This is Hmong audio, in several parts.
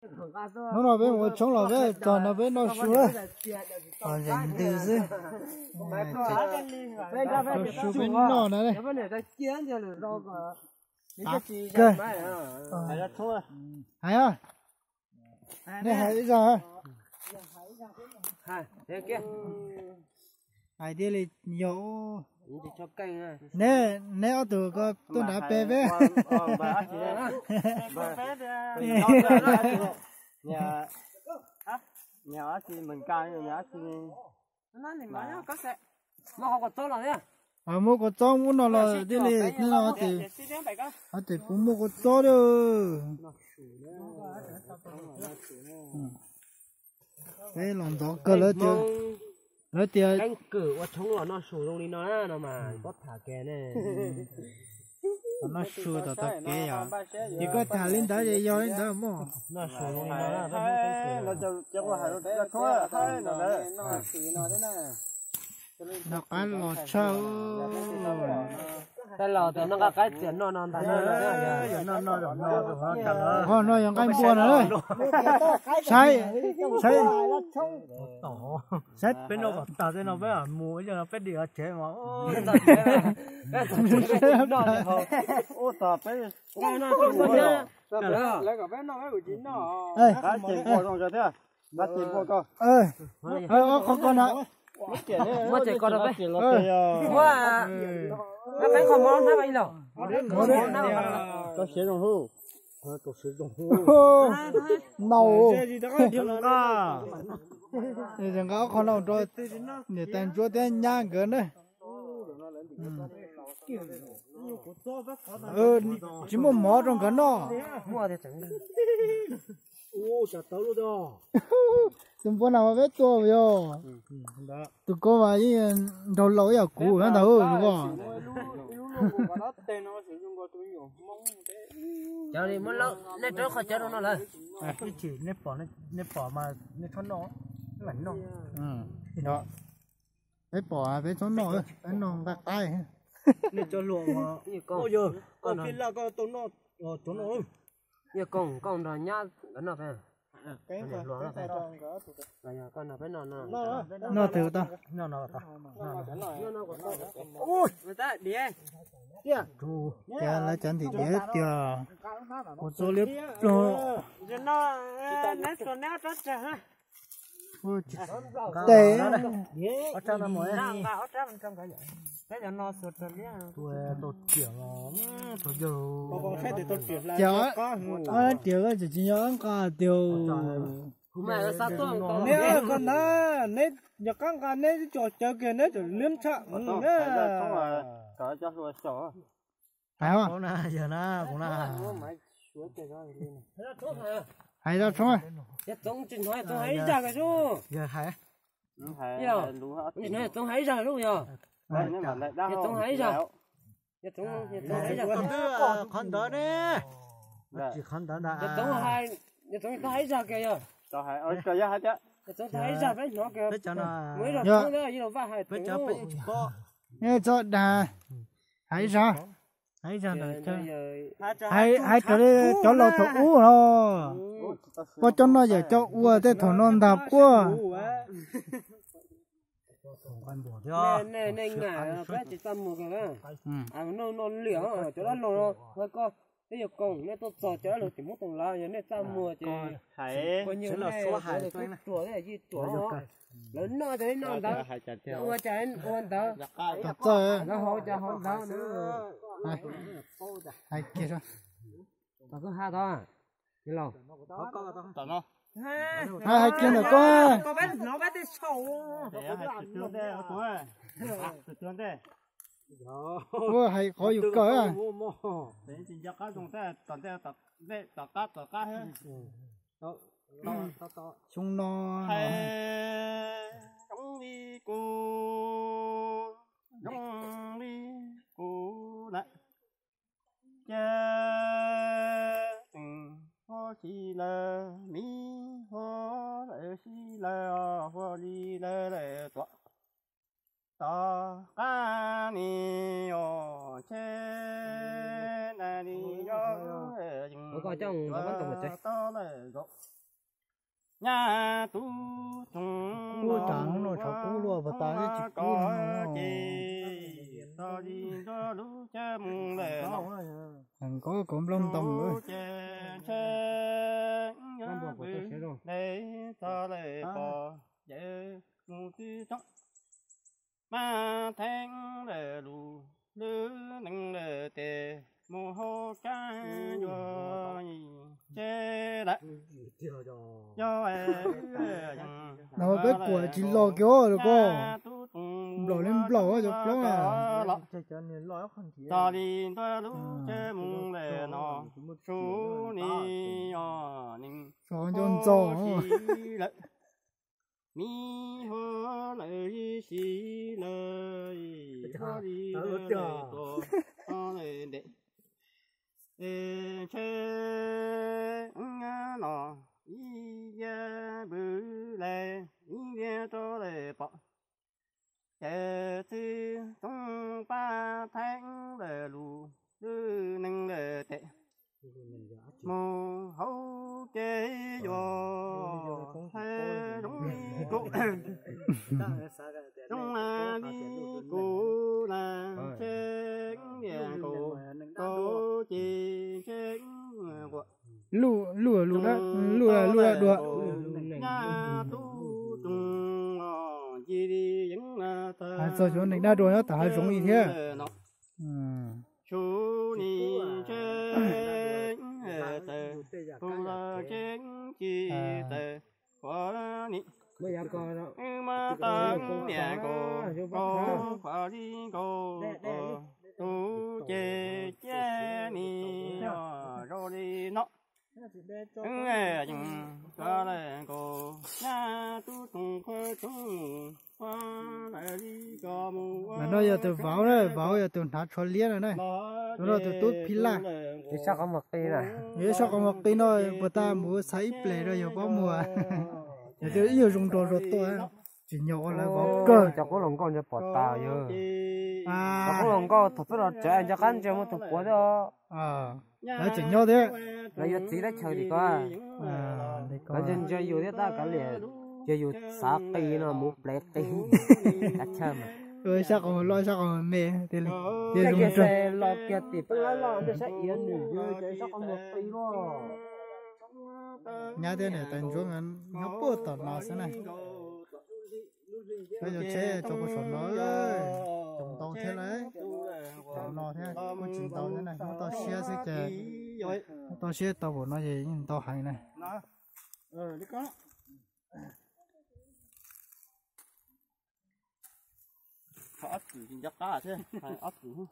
Hnub no peb mus ua tshoob los peb txog no peb noj su lawm. Ntws xwb. Su peb noj na. Kawg. Hais, nej hais ib zag. Hais tias li yog neb, neb ob tug ko tuaj nrad pe peb. Muab kua txob ub no los thiaj li no, ho tias puas muaj kua txob li. Peb los ntxov kawg lawv tias, lawv tias ua tshoob los noj su zoo li no no mas koj tham kev ne. Noj su tom tau kev yom. Ces koj tham li ntawd ces yog li ntawd mog. Noj su zoo li no. Noj qab los tshaj. Tej laus tias noj qaib txias noj no ntag. Qhov no yog nqaij npua no. Saib, saib, saib peb noj kom tag tej no peb mus ib zaug no peb dim tsev mas. Qhov ko na. Muab tsev ko rau peb. Muab qeeb qhov mov hnab ib los. Nau. Nqa ob qho no rau niam tais ntsuab thiab nyab nkawd na. Tsis muaj mov rau nkawd noj. Tus npua na mas peb tua yog tus ko mas yeej nraug laus ib yam kuv ntag. Nej rau qhov cawv rau no lawm. Nej pom mas nej txhob noj, nej mam noj. Peb pom peb txhob noj, peb noj nqaij qaib. Nej cov hluas, koj pib laj koj tau noj tov no. Yog kooj kooj nrog nyab nkawd noj peb. Noj twg tau. Ces lawv cov ntim diav tias kuv txua liab ploog. Tes ces tias tias tsis tsis nyob nqa tiag. Neb koj ntag, neb yog qab nqa neb tso cawv kiag neb tseem liab tshaj. Hais na, kuv na. Hais rau tshoob. Yawg hais. Txoov hais ib zag lub yog. Txoov hais ib zag. Qhov ntawd ne. Tsis qhov ntawd ntag. Txoov hais ib zag kiag yog. Txoov hais ib zag peb hnov kiag. Peb cov no. Mus ib zag tshoob ib zag vaj hais peb cov peb tsis paub. Nej txhob dag. Hais ib zag. Hais ib zag ntawd. Hais raws li cov laus thaum ub los. Puab cov no yawm cov ua tej thaum no ntag puab. Nej nqa peb tsis txaj muag kiag na. Noj noj liam cov dab laug no, koj peb yog koom nej tuaj txog cov dab laug tsis muab toom lav, yog nej txaj muag ces kuv nyuag nej cov laus tub ruam yij ruam, lawv noj ces nej noj ntawd, ua ces ua ntawd, lawv haus ces haus ntawd. Hais kiag tod, hais kiag ntawm koj. Ua hais qhov yus kawm. Xyoo no zoo li kuv, zoo li kuv na. Ces tseem huab si lawm, miv huab lawm, si lawm, huab li lawm lawm tuaj. Tov qab ni os, ntshe na li yog yeej tov lawm zaum. Nyab tub tsoom no tshav kub luaj puas tas tsis kub no ces txog li nruab lub caij mus lawm no. Nkauj kauv nplooj ntoos ces ntshe npws deb txog lawm pom yawg mus twb tsoom. Maj theeb lawm lus lwb nees lawm tes mus hauv kab yuav yim tse lawm. Yog no peb kuam tsis los kiag los koj nplaum li nplaum cov plaub los. Txog li nruab lub caij mus lawm no, su ni os neeg nco ntxo lawm. Mi ho lawm si lawm, ho li lawm tuaj, ho lawm ntev. Es ntshe no ib liag npws lawm, ib liag rau lawm pom. Ces txwj txooj paj theeb lawm lus lwb nees lawm tes mus hauv kev yuav hais zoo li kuv, zoo li kuv na, ntshe niam nkaus koj ces ntshe quam. Luj luj luj luj dua. Nyab tub tsoom os, nci li yeeb tawg, hais txog cov neeg dab dua nyob tom hav zoov li thiab. Su ni ntshe tawg, pug los ntshe ci tawg, qhuav ni wb muab tau niam nkaus koj, qhuav li nkaus koj tus ces cia ni yog zoo li no. Yeej tov lawm nkaus nyab tub tsoom qhuav tsoom mus, qhuav lawm li koj mus ua. Ntawm no yog tus vauv na, vauv yog tus hnav tsho liab no na. Tus no tus tub phij laj. Ib sab qhov muag qi na. Ib sab qhov muag qi no puas tas mus ua txhais ib ples rau yawg paub muag. Yog tus ib yam zoo nraug zog tuaj. Tsis nyo ua lawv vauv kawg. Cov qub hluas nkauj ntsia pom tas yog. Cov qub hluas nkauj thaum peb los tsev nco qab ntsia muaj tus quav thiab. Lawv tseem nyob thiab. Lawv yuav txiv teb chaws tim ko. Lawv ntsia ntsia yus thiab tab kav liam, cia yus xav qi no mus plev qi. Kav chaw mas. Sab qhov muag loj sab qhov muag me, tias zoo nraug. Los kiag tim peb lab loj ntawm sab iav nws yus ces sab qhov muag qi loj. Nyab thiab niam tais ntsuab nyob puag tom no xwb na. Koj yuav tsheb rau puag saum no, coob ntau thiab lauj. Tom no thiab kuj tsis ntau thiab na, muab toj siab xwb ces, muab toj siab tau pum no ces yeej ntau heev na. Ob txwm tsis nco qab thiab, ob txwm.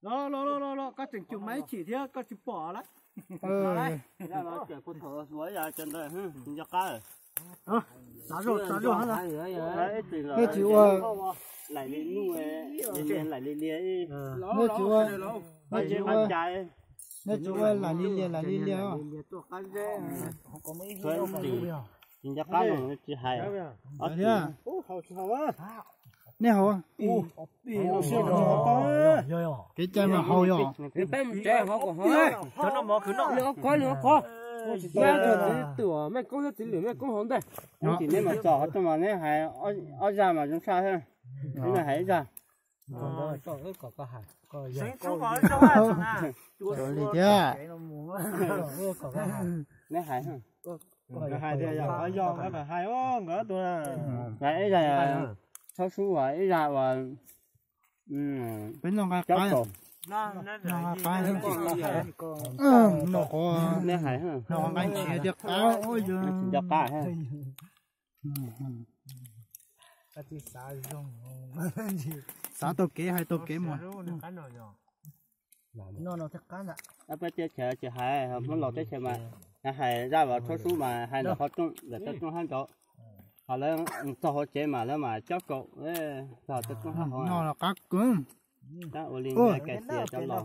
Los los los los, koj tseem cug maib chim thiab koj tsis pom lawm. Thaum hluav yas cov ntawd tsis nco qab. Nej tsis ua, laim li nuj, laim li liag, nej tsis ua, nej tsis ua laim li liag laim li liag os. Tsis nco qab no tsis hais. Nej haus. Kev cai mas haus yog. Ob koj, ob koj. Mej txiv lwm, mej koob thiab txiv lwm mej koob hauv ntej. Neb mas txog qhov twg mas neb hais ob zaj mas zoo tshaj thiab. Neb hais ib zaj. Thiab. Neb hais. Hais tias yog qhov yog nkawd hais nkawd tus. Hais ib zaj txhob sub uas ib zaj uas peb noj nqaij qab. Noj nqaij qab. Noj qab. Noj qab nqaij ntshiv tiag qab. Noj qab. Xav tau kev hais tau kev mus. Peb teb chaws tsis hais, Hmoob laus teb chaws mas hais zaj uas txhob sub mas hais ntawm qhov rooj, ntawm toj roob hab nraud. Ho lawv txog hauv tsev mas lawv mas cob kaum txog toj roob hab hauv. Noj los qab kawg. Tab ua li ntawd kais xias cov laus.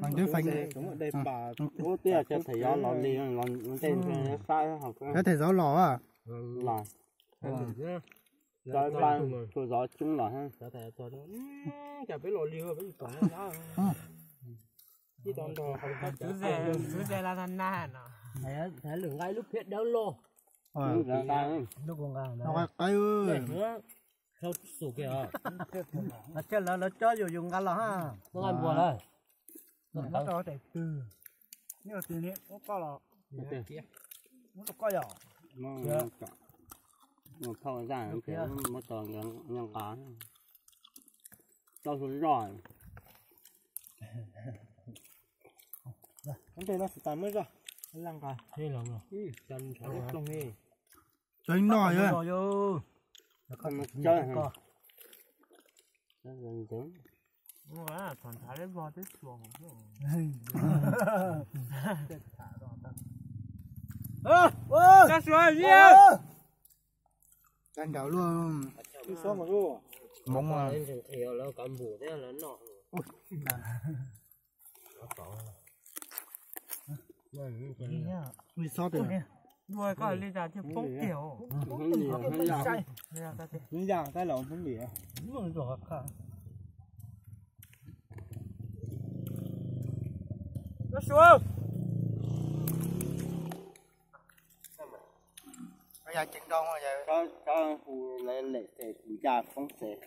Mas twb feem ub tiag, cov thầy giáo los li los ntej saib hauv, cov thầy giáo los los cov pab txhua zov coob los. Lwm nqa ib lub phiab dawb loj. Qab, qab, qab. Thiab lawv, lawv coj yus yus nqa los ha. Nqa npua lawm. Nyob rau daim twg? Nyob twg ne? Muab koj los, muab rau koj yom. Thauj zaj muab tau nqa, tau hlua zoj. Ntej no xav tas muab zoj, tsev no yog. Nrad luaj. Hmoov. Li xob tiag. Dua koj li cas thiaj poob tiag. Ib yam tab los hmoov lim. Yog ceev nroo, lem xes kuv ncaj poob xes.